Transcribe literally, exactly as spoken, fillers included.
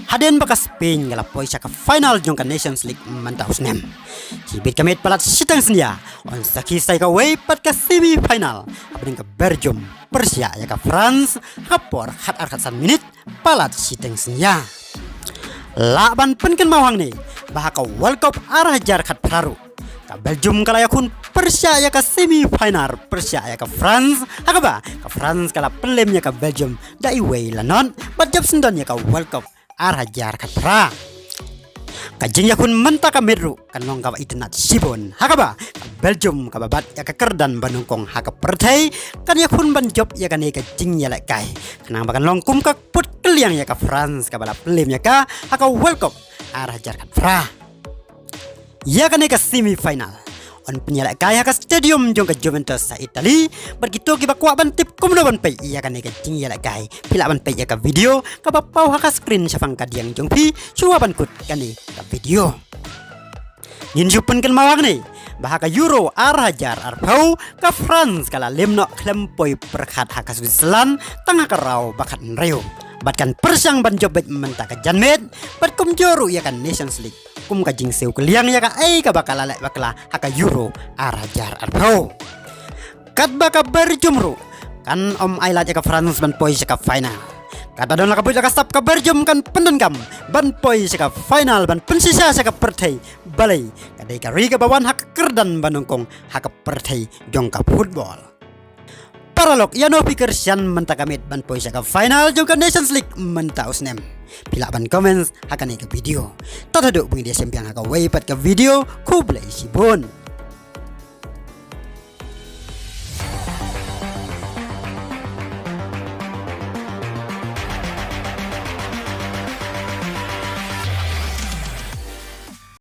Hadien ba ka Spain ka la poi sha ka final jong ka Nations League mynta u snem, shibit ka miet palat shiteng synñia yn sakhi sa ïa kawei pat ka semi final hapdeng ka Belgium pyrshah ïa ka France ha ka por khat ar khat san minit palat shiteng synñia. Lah ban pynkynmaw hangne ba ha ka World Cup ar hajar khat phra ruh ka Belgium ka la ïakhun pyrshah ïa ka semi final pyrshah ïa ka France, ha kaba ka France ka la pynlem ïa ka Belgium da iwei la not bad jop syndon ïa ka World Cup ar hajar khat phra. Ka jingïakhun mynta ka miet ruh kan long kaba itynnad shibun, ha kaba ka Belgium kaba bat ïa ka kyrdan ba nyngkong ha ka pyrthei kan ïakhun ban jop ïa kane ka jingïalehkai, khnang ba kan long kum ka put kylliang ïa ka France kaba la pynlem ïa ka ha ka World Cup ar hajar khat phra. Ïa kane ka semi final yn pynïalehkai ha ka stadium jong ka Juventus ha Italy. Bad kito kiba kwah ban tip kumno ban peit ïa kane ka jingïalehkai, phi lah ban peit ïa ka video kaba paw ha ka screen shaphang ka diang jong phi shuwa ban kut kane ka video. Ngin shu pynkynmaw hangne ba ha ka Euro ar hajar arphew ka France ka la lem noh khlem poi pyrkhat ha ka Switzerland tang ha ka round ba khathynriew bad kan pyrshang ban jop beit mynta ka janmiet bad kumjuh ruh ïa ka Nations League kum ka jingsiew kylliang ïa kaei kaba ka la leh bakla ha ka Euro ar hajar arphew. Katba ka Belgium ruh kan ym ailad ïa ka France ban poi sha ka final. Katba don la ka buit la ka sap, ka Belgium kan pyndonkam ban poi sha ka final ban pynshisha sha ka pyrthei balei ka dei ka ri kaba wan ha ka kyrdan ba nyngkong ha ka pyrthei jong ka football. Paralok, ïano phi kyrshan mynta ka miet ban poi sha ka final jong ka Nations League mynta u snem? Phi lah ban comment ha kane ka video. Tad haduh ba ngin ïashem biang ha kawei pat ka video, khublei shibun.